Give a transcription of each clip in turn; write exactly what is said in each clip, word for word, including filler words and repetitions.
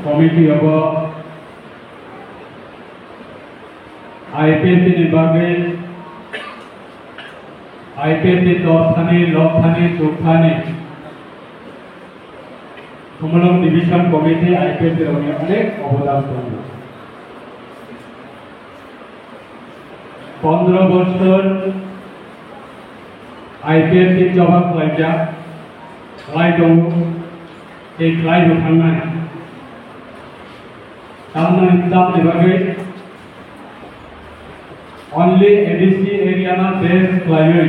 Committee obo I P F T ni bagwi, I P F T ni torthani, lothani, chukthani, Khumulwng Division Committee I P F T rokni onek obodan tongo. Pondro bochor I P F T ni choba khlaijak, khlai tongo, tei khlai bo thangnai. Tamni, tamni bagwi only A D C area no base khlaiwi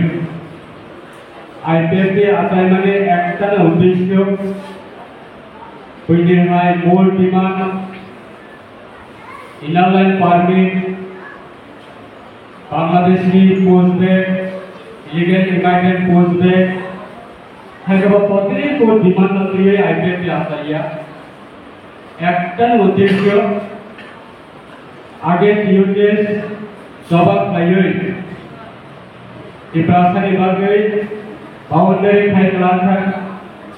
I P F T achaimani ekta no uddesyo, buini hai mol demand, Inner Line Permit, Bangladeshi post back, illegal immigrant post back, hai khe bo proteko demand no twiwi I P F T achaiya. Ekta ni uddesyo, age T U J S jobab khlaiwi Tiprasani bagwi boundary khai kwlangkha,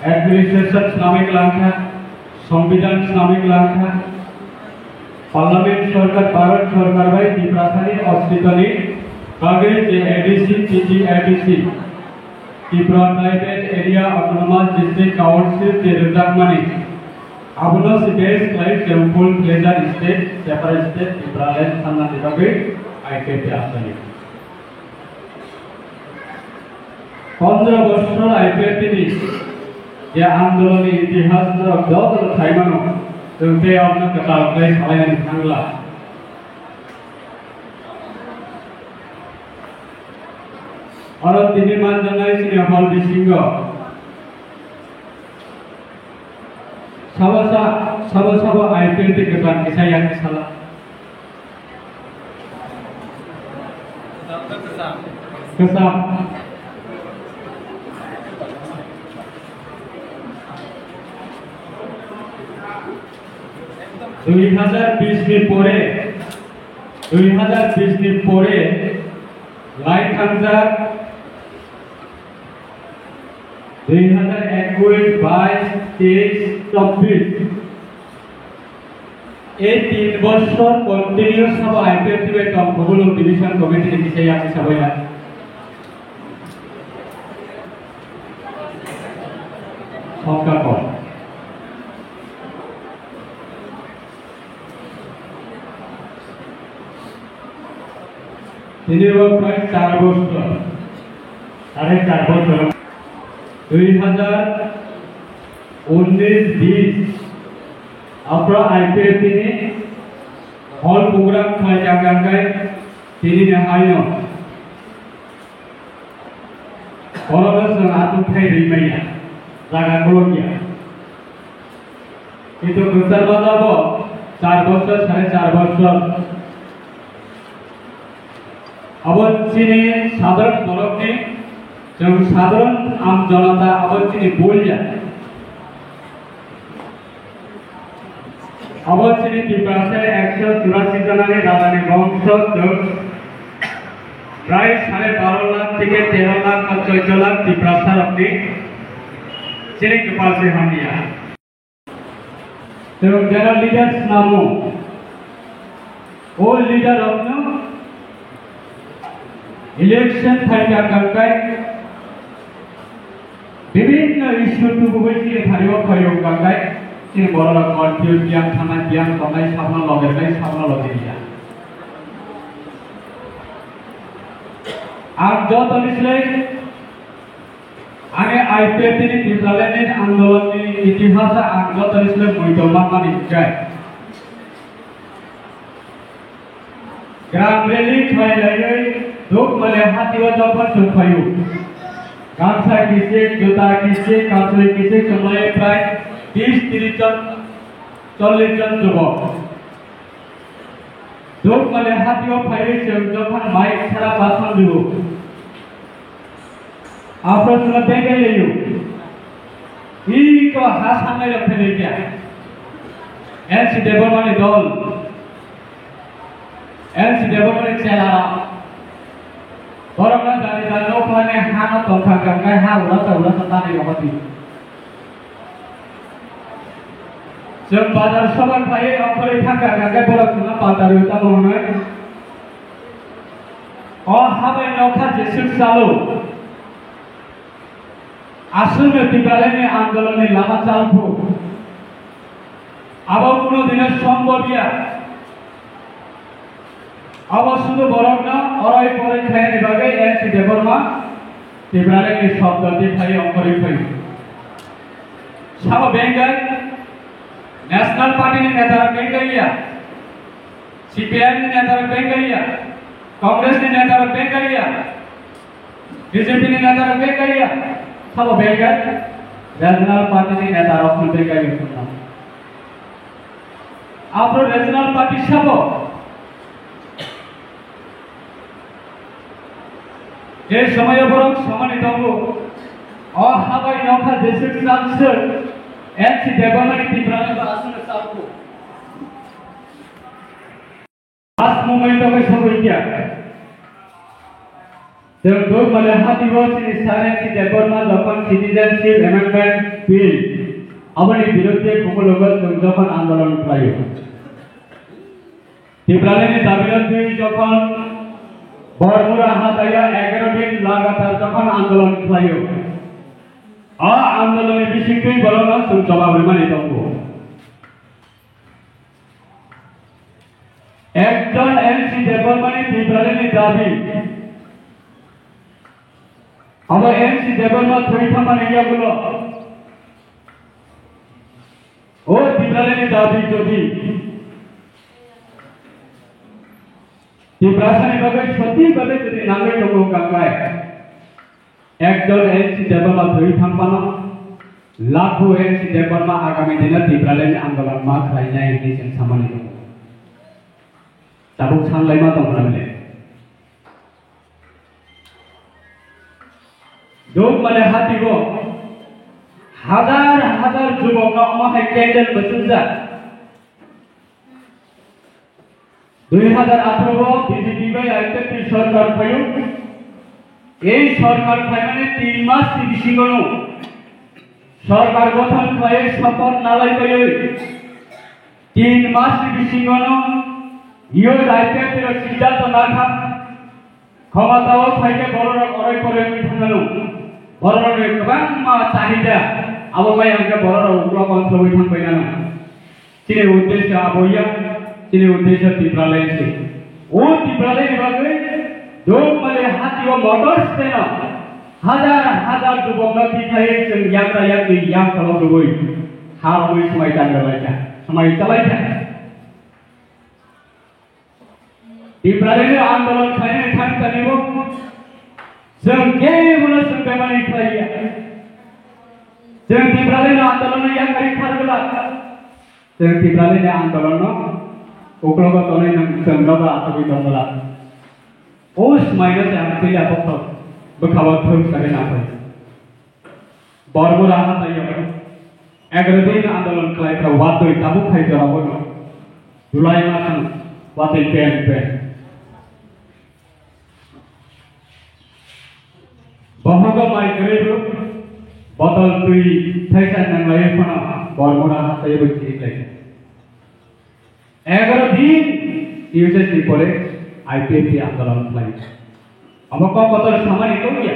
administration swnamwi kwlangkha, Songbidan swnamwi kwlangkha, Parliament sorkar, Bharat sorkar bai Tiprasani ostitoni bagwi je A D C, T T A D C, Tripura Tribal Area Autonomous District Council je rwjakmani, abono se base khlai chwng full fledged state, separate state, Tipraland sanani bagwi I P F T achai. Pondro bochor I P F T ni je andolon ni itihas norok joto no sai mano, chwng tei abono kwtal khlai salainani thangla. Oro tini manjaknai chini hall bisingo sabo sa-, sabo sabo I P F T kwtal kisa yakni sala. Kwcham. Dui hazar bish ni pore, dui hazar bish ni pore lai thangjak, dui hazar ekush, bais, teis, chobbish. Ei tin bochor continuous sabo I P F T bai tong Khumulwng Division Committee ni kisa yakni sabo ya. Songkha kok. Tini bo prai char bochor, sare char bochor, dui hazar unnish bish, aphro I P F T ni hall program khlai jak jak khai tini ni haino. Oro no chwng atung khai rwi manya, jaga kolok ya. Kintu kwchar mano bo char bochor, sare char bochor. Abo chini sadharon borokni, chwng sadharon am jonata abo chini bul ya. Abo chini Tiprasa ekso churasi jonani rajani bongso chwng prai sare baro lakh theke tero lakh ba choddo lakh Tiprasa rokni chini kwpal se hamya. Tei jara leaders namo, o leader rokno election phaikha kangkai, bibhinno issue tubugwi chini phario phaio kangkai, chini borok rok confuse, biyang thangnai, biyang tongnai, sabno logernai, sabno logerya. Ang jotoni slai Ani I P F T ni Tipraland ni andolon ni itihas ang joto ni sle muitor manmani hwnkhe. Gram rally khlai laiwi Dukmali hatio jopha chwng phaio. Gamsa kichik, juta kichik, kamchwlwi kichik chwng lai prai tis tris jon, chollish jon jubok. Dukmali hatio phaiwi chwng jopha mai sara basan rwo. Aphro chwngno bekai laio. Iko ha sanai rok phailaikha. N C Debbarmani dol. N C Debbarmani chela rok. Borokno jani jani no phalni ha no tongthang tongthai ha urasa urasa tani rokoti. Chwng bazar soba khlaiwi ongkhorwi thangkha, hwnkhe borok chwngno pal tarwi tamo hwnwi. O habai nokha jeswk chalo. Aswkno Tipralengni andolonni lama chalphuru. Abo kuno dino sombobya. Abo sudu borokno oroi poroi khainani bagwi N C Debbarma Tipralengni sobdo tei phai ongkhorwi phaio. Sabo bengai, National Party ni neta rok bengaiya, C P I M ni neta rok bengaiya, Congress ni neta rok bengaiya, B J P ni neta rok bengaiya, sabo bengai, Regional Party ni neta rok no bengai wngkha. Afro Regional Party sabo je somoyo borok samani tongo, o habai nokha jeswk chal swk N C Debbarmani Tipralengno aswkno chalphuru. Last moment o khe sogwi kya. Chwng duk male hati bo chini Sir N C Debbarma jokhon Citizenship Amendment Bill aboni birudde Bungalogo chwng jokhon andolon khlaio. Tipralengni dabino twi jokhon Bormura hataio egaro din lagatar jokhon andolon khlaio. O andolonni bisingtwi borokno chwng jobab rwmani tongo. Ekjon N C Debbarmani Tipralengni dabi. Abo N C Debbarma thwi thangmani yagulo. O Tipralengni dabi jodi Tiprasani bagwi soti bagwi jodi nangwi tongo wngkha khe, ekjon N C Debbarma thwi thang phano, lakho N C Debbarma agami dino Tipralengni andolon ma khlainai hinwi chwng samani tongo. Tabuk sanlaima tongmani le. Duk male hatigo hajar hajar jubokno omo hai candle bwchwkjak. Dui hajar atharo o B J P bai I P F T ni sorkar phaio. Ei sorkar phaimani tin mas ni bisingo no sorkar gothon khlaiwi support nalai paiwi tin mas ni bisingo no youth I P F T rok siddhanto nakha. Khomotao phaikhe bororok oroi poroi wngwi thangnano. Bororokni kwbangma chahida, abo mai hwnkhe bororok uklok ongkhorwi thangbainano. Chini uddesho abo ya, chini uddesho Tipraleng se. O Tipralengni bagwi Dukmali hatio motor stand-o hajar hajar jubokno tikhaiwi chwng yakra yakni yak kolok rwui ha romwi swmai tangra laikha, swmai chalaikha. Tipralengni andolon khlainani thang tanibo chwng kebono chwng bemani khlaiya. Chwng Tipralengni andolonno yakarwi khar glak. Chwng Tipralengni andolonno uklogo tonwi nwng chwng nogo achugwi tong glak. O swmaino se ang twiya bokhok bwkhao thwng sagwi nangphai. Bormura hataio egaro din andolon khlai kha, watwi tabuk khai jora bono. July masni watwi pen pen. Bohogo mai kwrwi rw botol twi thaisa nanglaiwi phano Bormura hataio bo chiriklai. Egaro din T S S ni pore I P F T andolon khlai. Omo kok kotor samani tongya.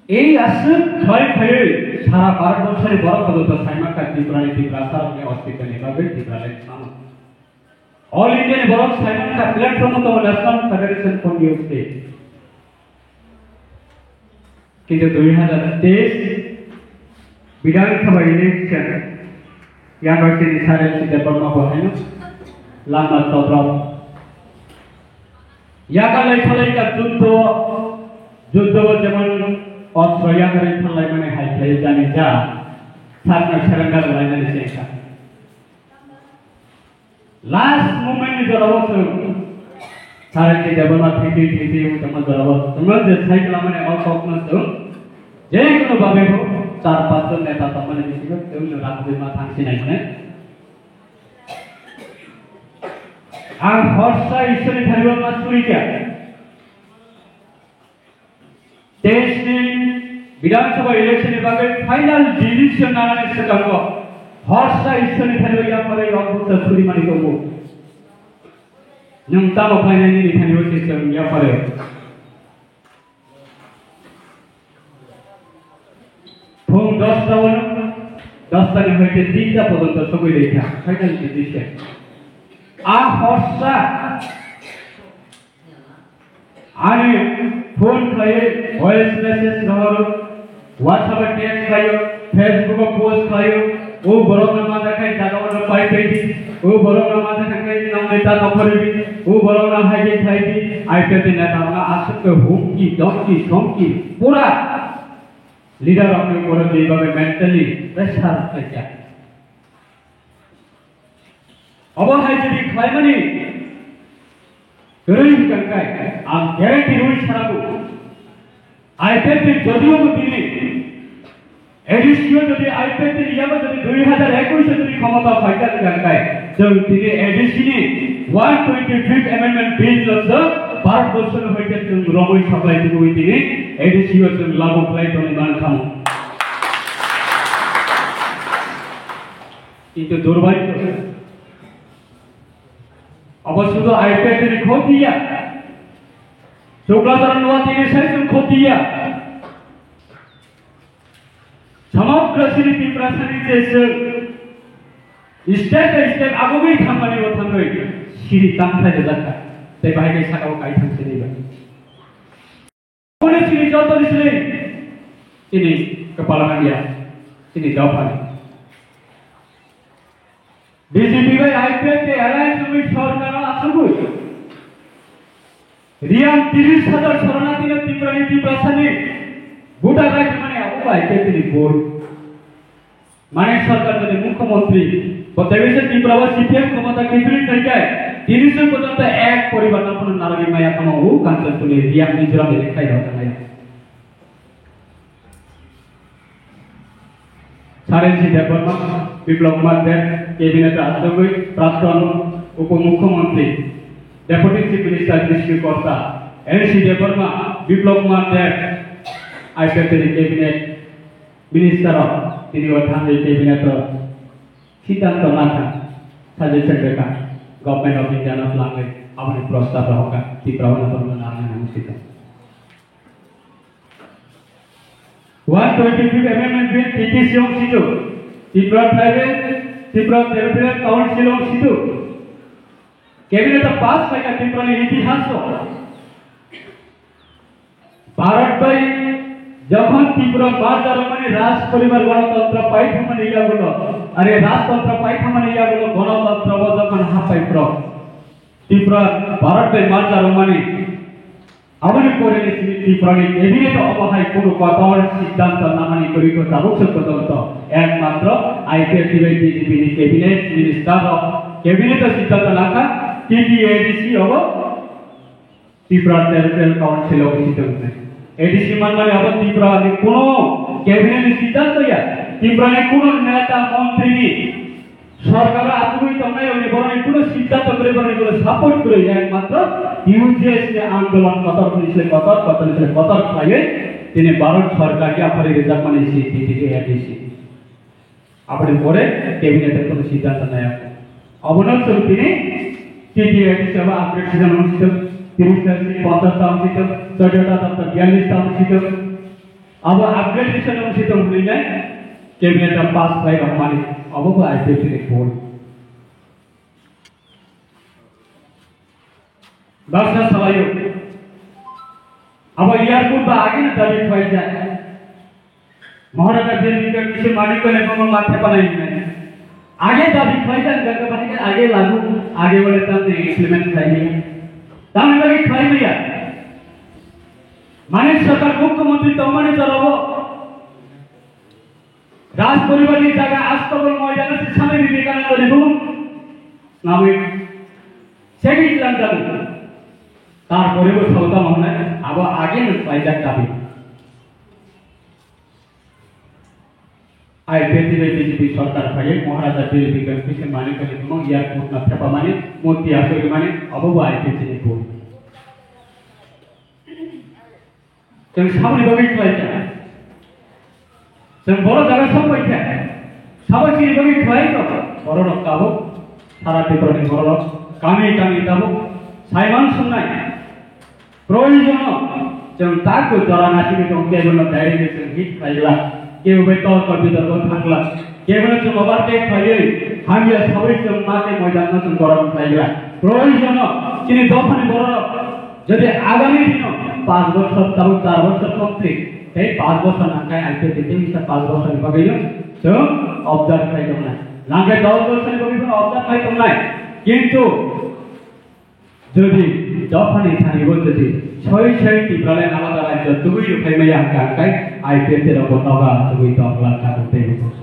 Ei aswk khlai phaiwi sara Bharat borsoni borok kotor saima kha Tripura ni Tiprasa rokni ostitwni bagwi Tipraland samo. All India ni borok saimani kha platform tongo National Federation for New State. Kintu dui hazar teis Bidhan Sabha election yago chini Sir N C Debbarma bo haino lama tobrok. Yakalai khalai ka juddo, juddo jemon ostro yakarwi phalai mani hai khlai jani ja sakno surrender lainani chengkha. Last moment ni jorao chwng Sir N C Debbarma thwi thwi thwi thwi wng tongma jorao chwngno je sai klamani o kokno chwng je kono babe bo char panch jon neta tongmani bisingo chwngno rangwi ma thang sinai hwnwi ang horsa Ishwarni tharibo ma surikha. Teis ni Bidhan Sabha election ni bagwi final decision nanani swkango horsa Ishwar ni thani yapharwi rok bwsa suri mani tongo. Nwng tamo phainai nini thani o se chwng yapharwi. Phung dosta o nwng dosta ni hoite tinta pojonto sogwi rikha final decision. A horsa Ani phone khlaiwi voice message rohoro, WhatsApp o text khlaio, Facebook o post khlaio, o borok no mada khai jaga o pai pai di, o borok no mada khai nang neta nokhori di, o borok no hai di khai di, I P F T neta no aswk khe humki, domki, somki, pura leader rok ni upor o jeba mentally pressure khlaijak. Obo hai jodi khlaimani kwrwi hwnkha khe, ang guarantee rwi sarago, I P F T ni jodibo bo tini A D C o jodi I P F T ni yago jodi dui hajar ekwis o jodi khomota phaikha hwnkha khe, chwng tini A D C ni one twenty fifth Amendment Bill no chwng Bharat Borso ni hoite chwng romwi supply tubui tini A D C o chwng lagu khlai tongwi mankha. Kintu durbhagyo, obo sudu I P F T ni khoti ya, Chuklacharan Noatia ni sai chwng khoti ya, samagra sini Tiprasa ni je chwng state by state agogwi thangmani bo thangwi siri tangthai rwjakha, tei bahai khe saka o kaitham sini ba. Omo chini joto ni sini, chini kwpal hamya, chini dophani. B J P bai I P F T alliance wngwi sorkar o asugwi riyang tris hajar soronarthi no Tripura ni Tiprasa ni voter right mani abo bai I P F T ni vote. Manik Sarkar jodi mukhyamantri, bo tebise Tripura o C P M khomota khichuri thaikai, tini soi porjonto ek poribar no phano narwgwi maya phano o Kanchanpur ni Riyang Mizoram ni khai rok tanglai. Saren C Debbarma, Biplab Kumar Deb, cabinet o asogwi Prakton Upomukhyamantri, Deputy Chief Minister Bishnu Kosta, N C Debbarma, Biplab Kumar Deb, I P F T ni cabinet Minister rok tini o thangwi cabinet o siddhanto nakha, suggestion rwkha, Government of India no twlangwi aboni prostab rohorkha, Tripura o no tongna nangnai nang sito. One twenty fifth Amendment Bill T T C wng sito, Tripura Tribal, Tripura Territorial Council wng sito. Cabinet o pass khaikha Tripura ni itihas o. Bharat bai jokhon Tripura marja rwmani raj poribar ganatantra paithangmani yagulo, are rajtantra paithangmani yagulo ganatantra o jokhon hapai pro Tripura Bharat bai marja rwmani, aboni pore ni simi Tripura ni cabinet o obo hai kunu kotor siddhanto namani kwrwi kho tabuk se porjonto ekmatro I P F T bai B J P ni cabinet minister rok cabinet o siddhanto nakha T T A D C obo Tripura Territorial Council o wngsi tongkhe. A D C manmani abo Tripura ni kuno cabinet ni siddhanto ya, Tripura ni kuno neta montri ni sorkar o achugwi tongnai oni boroni kuno siddhanto kwrwi, boroni kuno support kwrwi, ekmatro U J S ni andolon kotor ni se kotor, kotor ni se kotor khlaiwi tini Bharat sorkar yaphari rijak mani si T T A D C. Aboni pore cabinet o kono siddhanto nai. Abono chwng tini T T A D C abo upgrade sijak nang sijak, tiris ta si ponchas ta wng sijak, choddo ta ta biyallis ta wng sijak. Abo upgrade sijak nang sijak hwnwi nai cabinet o pass khlai rok mani. Abo bo I P F T ni bhul. Baksa salayo. Abo airport ba agini dabi khlaijak. Maharaja Birbikrama Kishore Manikya ni bomo mathe panai hinai. Age dabi khlaijak, jaga bahai age lagu, age wale tamni implement khlaiya. Tamni bagwi khlaiya. Manik Sarkar mukhyamantri tongmani jorao Raj poribar ni jaga Astobol moidano se Swami Vivekananda ni bumung namwi segwi tlang jago. Tarpore bo sauta mahnai abo age no khlaijak dabi. I P F T bai B J P sorkar phaiwi Maharaja Bir Bikram Kishore Manikya ni bumung airport no thepamani, murti achukmani, abo bo I P F T ni bhul. Chwng saboni bagwi khlai kha. Chwng borok jaga song bai khe, sabo chini bagwi khlai tong, borok rok tabuk, sara Tripura ni borok rok, kami kami tabuk, saiman sungnai. Proyojono chwng takhuk jora naisingwi tong, kebono direct chwng hit khlaigla, kebo bai torko bitorko thangla, kebono chwng overtake khlaiwi hamya sawi chwng mate moidanno chwng gorom khlaigla. Proyojono chini dophani bororok jodi agami dino panch bochor tabuk char bochor complete, tei panch bochor nangkhe I P F T tei kisa panch bochorni bagwino chwng observe khlai tongnai. Nangkhe dos bochorni bagwi phano observe khlai tongnai. Kintu jodi dophani thani bo jodi soi soi Tipraland alada rajyo tubui rwphai maya hwnkha, hwnkhe I P F T rokbo noga tubui tongla thangwi teibo.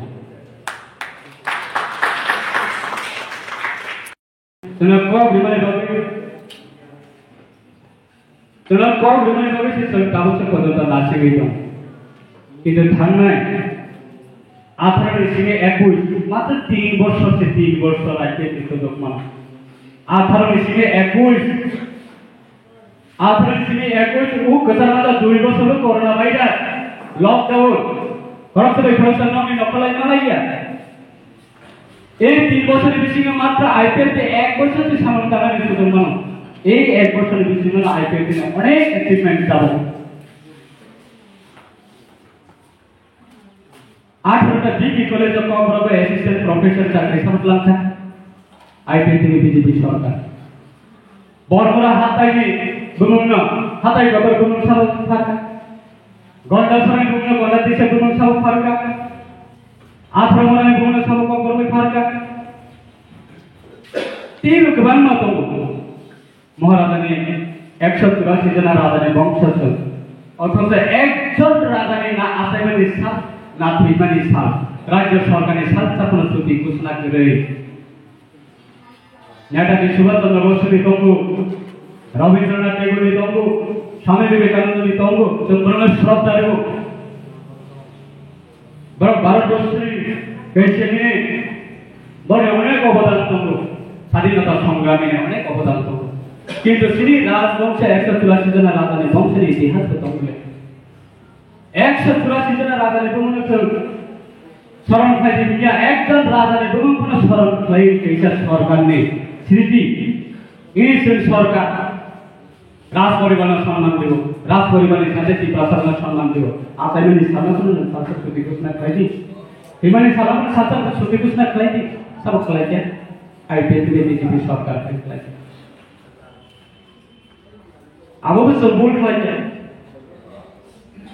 Chwngno kok rimani bagwi, chwngno kok rimani bagwi se chwng tabuk se pojonto nasigwi tong. Kintu thangnai atharo ni simi ekush, matro tin bochor se tin bochor I P F T ni sujok mano. Atharo ni simi ekush, atharo ni simi ekush, o kwchar mala dui bochor corona virus, lockdown, khoroksa bai khoroksa nokni nokholai malaiya. Ei tin bochorni bisingo matro I P F T ek bochor se samung tangnani sujok mano. Ei ek bochorni bisingo I P F T ni onek achievement tabuk. Atharo ta degree college o Kokborok bai assistant professor chakri sabo twlangkha I P F T ni B J P sorkar. Bormura hatai ni bumungno hatai kotor bumung sabo pharkha. Gonda sorani bumungno Gonda tisa bumung sabo pharkha. Atharo morani bumungno sabo Kokborok bai pharkha. Tei kwbangma tongo. Maharajani ekso churasi jona rajani bongsoso. Othocho ekjon rajani na achaimani sal, na thwimani sal, rajyo sorkarni salsa phano chuti ghosna kwrwi. Netaji Subhash Chandra Bosuni tongo, Rabindranath Tagoreni tongo, Swami Vivekanandani tongo, chwng borokno shraddha rwo. Borok Bharatborsoni kaisa nini borokni onek obodan tongo, Swadhinota Songramini onek obodan tongo. Kintu chini rajbongso ekso churasi jona rajani bongsoni itihas bo tongo. Ekso churasi jona rajani bumungno chwng soron khlai di hiya, ekjon rajani bumung phano soron khlai kaisa sorkarni sriti. Ini chwng sorkar. Raj poribarno sonman dibo, Raj poribarni saje Tiprasano sonman dibo. Achaimani salno phano salsa chuti ghosna khlai di. Himani salno phano salsa chuti ghosna khlai di. Sabo khlai khe, I P F T ni B J P sorkar khlai khe. Abo bo chwng bul khlai khe.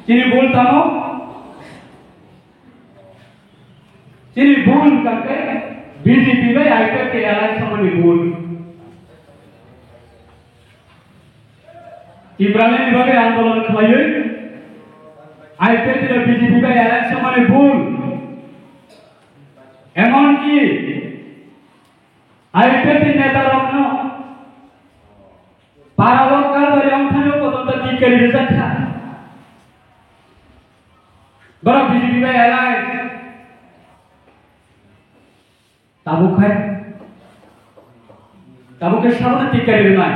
Chini bul tamo? Chini bul hwnkha khe B J P bai I P F T alliance wngmani bul. Tipralandni bagwi andolon khlaiwi I P F T no B J P bai alliance wngmani bul. Emonki I P F T netarokno parao karbari wngthani pojonto tikari rwjakha. Borok B J P bai alai. Tabuk khai, tabuk khe sabono tikari rwnai.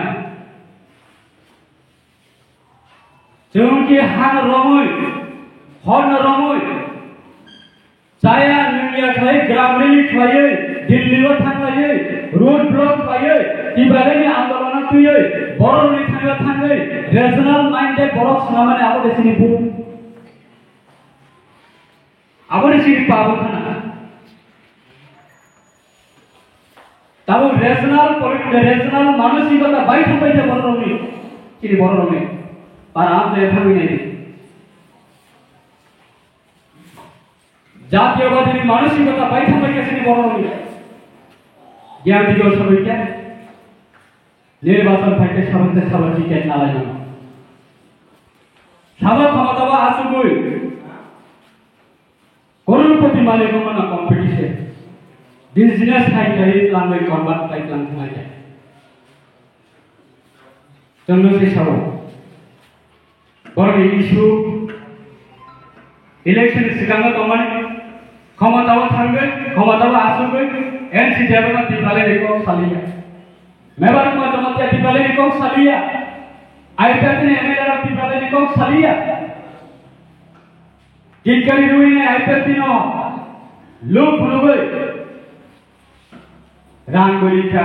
Chwng khe hano romwi, horno romwi, chaya nungya khlai gram rally khlaiwi, Delhi o thanglaiwi, road block khlaiwi, Tiprani andolon o twiwi, borok rwni thangwi thangwi, rational minded borok swnamani abo de chini bul. Aboni sini pabo khana. Tabo rational polit-, rational manosikota bai thangbai khe bororokni, chini bororokni. Para amchai thangwi naidi. Jatiyobadini manosikota bai thangbai khe chini bororokni. Gyan digo sabai khe. Nirbachon phai khe sabo tei sabo ticket nalai nang. Sabo khomotabo achugwi crorepati malik wngmano competition. Business hai khlaiwi tlangwi convert khlai tlang thanglaikha. Chwngno se sabo. Borokni issue, election ni swkango tongmani, khomotao thangwi, khomotao achugwi, N C Development Tipralandni kok saliya. Mebar Kumar Jamatia Tipralandni kok saliya. I P F T ni M L A rok Tipralandni kok saliya. Kitkari rwinai I P F T no luk phunugwi rang bo rikha,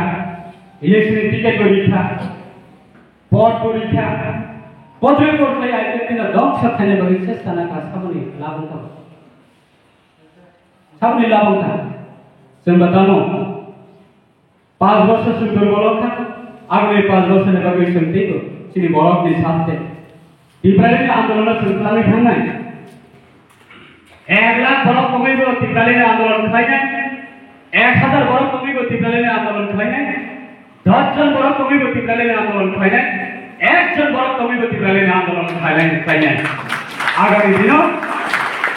election ni ticket bo rikha, vote bo rikha, kotroi kotroi I P F T no dongsa khaina bagwi chesta nakha saboni labangkha. Saboni labangkha. Chwng ba tamo. Panch bosor chwng durbol wngkha, agoni panch bosorni bagwi chwng teibo chini borokni sarte Tipralini andolono chwng khlaiwi thangnai. Ek lakh borok tongwibo Tipralini andolon khlainai, ek hazar borok tongwibo Tipralini andolon khlainai, dos jon borok tongwibo Tipralini andolon khlainai, ek jon borok tongwibo Tipralini andolon khlainai, khlainai. Agami dino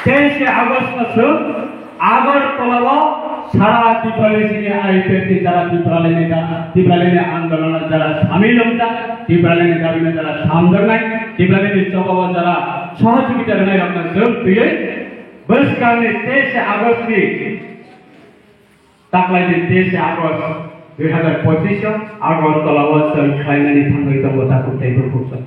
teishe August no chwng Agartala o sara Tipralini sini I P F T jara Tipralini da, Tipralini andolon jara samil wngkha, Tipralini dabi no jara samjaknai, Tipralini choba o jara sohojogita rwnai rokno jwk twiwi bwskangni teishe August ni taklaini teishe August dui hazar pochis o Agartala o chwng khlainani thangwi tongo takhuk tei bukhuk.